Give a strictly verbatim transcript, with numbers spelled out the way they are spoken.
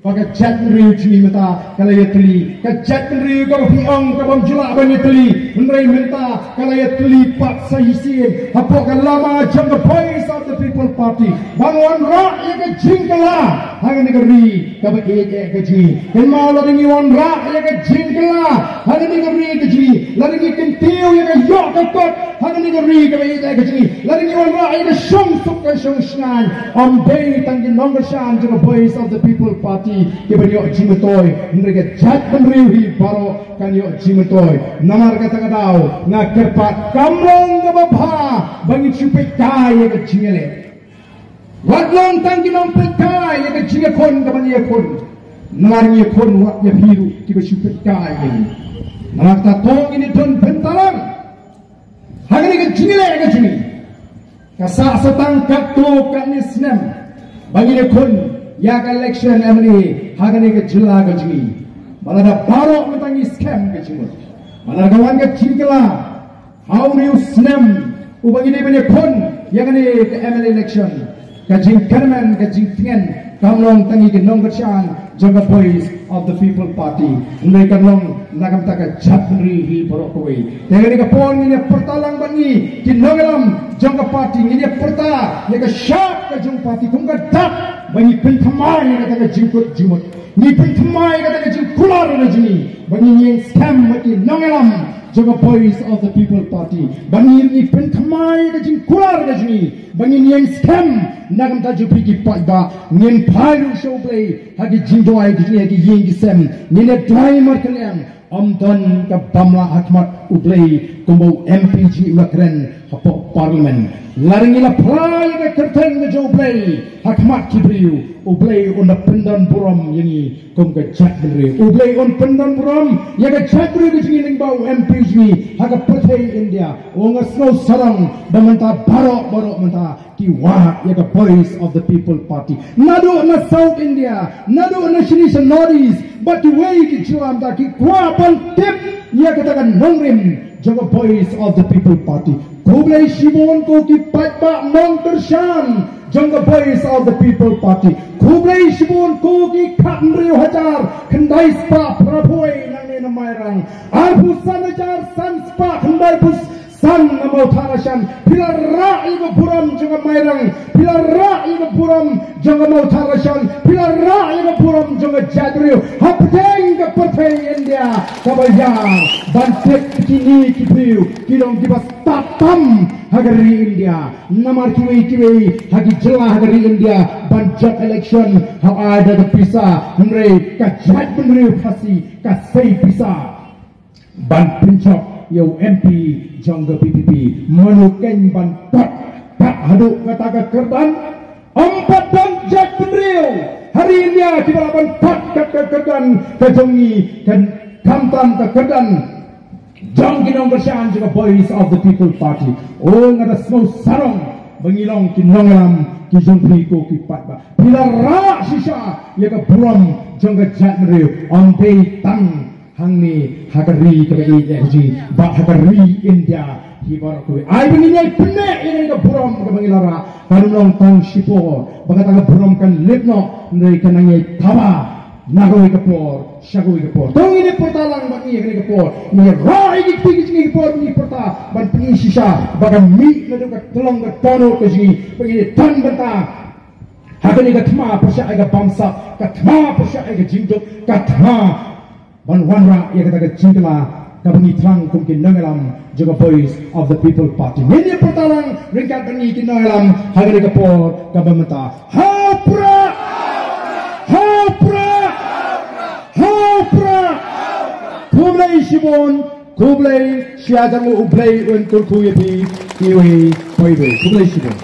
Ba ka jaitbynriew jong ngi mynta ka la ïatylli, ka jaitbynriew kaba phi ong ka bym ju lah ban ïatylli, hynrei mynta ka la ïatylli pat sa shisien hapoh ka lama jong ka Voice of the People Party ban wanrah ïa ka jingkylla ha kane ka ri kaba ïeit eh ka jong ngi. Kynmaw, lada ngi wanrah ïa ka jingkylla ha kane ka ri ka jong ngi, lada ngi kyntiew ïa ka ïoh ka kot ha kane ka ri kaba ïeit eh ka jong ngi, lada ngi wanrah ïa ka shongsuk ka shongshngaiñ, ym dei tang ki nongkyrshan jong ka Voice of the People Party kiban ïoh jingmyntoi, hynrei ka jaitbynriew hi baroh kan ïoh jingmyntoi. Namar kata ka daw nga kyrpad, kam long kaba bha ba ngin shu peitkai ïa ka jingïaleh. Wat long tang ki nongpeitkai ïa ka jingïakhun kaba ngi ïakhun. Namar ngi ïakhun wat ïa phi ruh kiba shu peitkai ïa ngi. Namar kata to ngin ïa don bynta lang ha kane ka jingïaleh ka jong ngi. Ka sah sa tang katto katne snem ba ngin ïakhun ïa ka election M L A ha kane ka jylla ka jong ngi. Ba lada baroh mynta ngi skhem ka jingmut, ba lada ka wan ka jingkylla ha une u snem uba ngi dei ban ïakhun ïa kane ka M L A election, ka jingkyrmen ka jingtngen kam long tang ïa ki nongkyrshan jong ka Voice of the People Party, hynrei kan long na ka bynta ka jaitbynriew hi baroh kawei. Te kane ka por ngin ïa pyrta lang bad ngi ki nongïalam jong ka party, ngin ïa pyrta ïa ka shap ka jong party kum ka dak ba ngi pynthymmai ïa kata ka jingkut jingmut, ngi pynthymmai ïa kata ka jingkular ka jong ngi ba ngin ïeng skhem bad ki nongïalam jong ka Voice of the People Party, ba ngi, ngi pynthymmai ïa ka jingkular ka jong ngi ba ngin ïeng skhem na ka bynta jong phi ki paidbah. Ngin phai ruh sha U Blei ha ki jingduwai ki jong ngi ha ki ïing ki sem, ngin ïa duwai markylliang. Ym don kaba ym lah ha khmat U Blei kumba u M P jong ngi u la kren hapoh Parliament. Lada ngi la phla ïa ka kyrteng ka jong U Blei ha khmat ki briew, U Blei un da pyndon burom ïa ngi kum ka jaitbynriew. U Blei un pyndon burom ïa ka jaitbynriew ka jong ngi lyngba u M P jong ngi ha ka pyrthei India. O, nga sngew sarong ba mynta baroh baroh mynta ki wad ïa ka Voice of the People Party. Naduh na South India, naduh na shane sha North East, bad kiwei ki jylla mynta ki kwah ban tip ïa kata ka nongrim jong ka Voice of the People Party. Khublei shibun ko ki paidbah nongkyrshan jong ka Voice of the People Party. Khublei shibun ko ki khathynriew hajar khyndai spah phraphew nangne na Mairang, arphew san hajar san spah khyndaiphew san na Mawthadraishan. Phi la rah ïa ka burom jong ka Mairang, phi la rah ïa ka burom jong ka Mawthadraishan, phi la rah ïa ka burom jong ka jaitbynriew hapdeng ka pyrthei India kaba ïar ban tip kine ki briew ki long kiba stad tam ha ka ri India. Namar kiwei kiwei ha ki jylla ha ka ri India ban jop election ha ai da ka pisa, hynrei ka jaitbynriew Khasi ka sei pisa ban pynjop ïa u M P jong ka V P P. Mano kein ban kot kat haduh kata ka kyrdan? Ym pat don jaitbynriew ha ri India kiba lah ban kot kat ka kyrdan ka jong ngi, kan khamtam ka kyrdan jong ki nongkyrshan jong ka Voice of the People Party. O, nga da sngew sarong ba ngi long ki nongïalam ki jong phi ko ki paidbah. Phi la rah shisha ïa ka burom jong ka jaitbynriew, ym dei tang hangne ha ka ri kaba ïeit ïa ka jong ngi, bad ha ka ri India hi baroh kawei. Ai ba ngin ïai pynneh ïa kane ka burom kaba ngi la rah. Kan ym long tang shipor ba kata ka burom kan lip noh, hynrei kan nang ïai thaba na kawei ka por sha kawei ka por. To ngin ïa pyrta lang bad ngi ha kane ka por, ngin ïa rah ïa ki kti ki jong ngi ka por, ngin ïa pyrta ban pyni shisha ba kan mih naduh ka tyllong ka dohnud ka jong ngi, ba ngin ïa don bynta ha kane ka thma pyrshah ïa ka bamsap, ka thma pyrshah ïa ka jingduk, ka thma ban wanrah ïa kata ka jingkylla kaba ngi thrang kum ki nongïalam jong ka Voice of the People Party. Ngin ïa pyrta lang ryngkat bad ngi ki nongïalam ha kane ka por kaba mynta. Ha u Prah! Ha u Prah! Ha u Prah! Khublei shibun, khublei shibun, U Blei un kyrkhu ïa phi iwei pa iwei. Khublei shibun.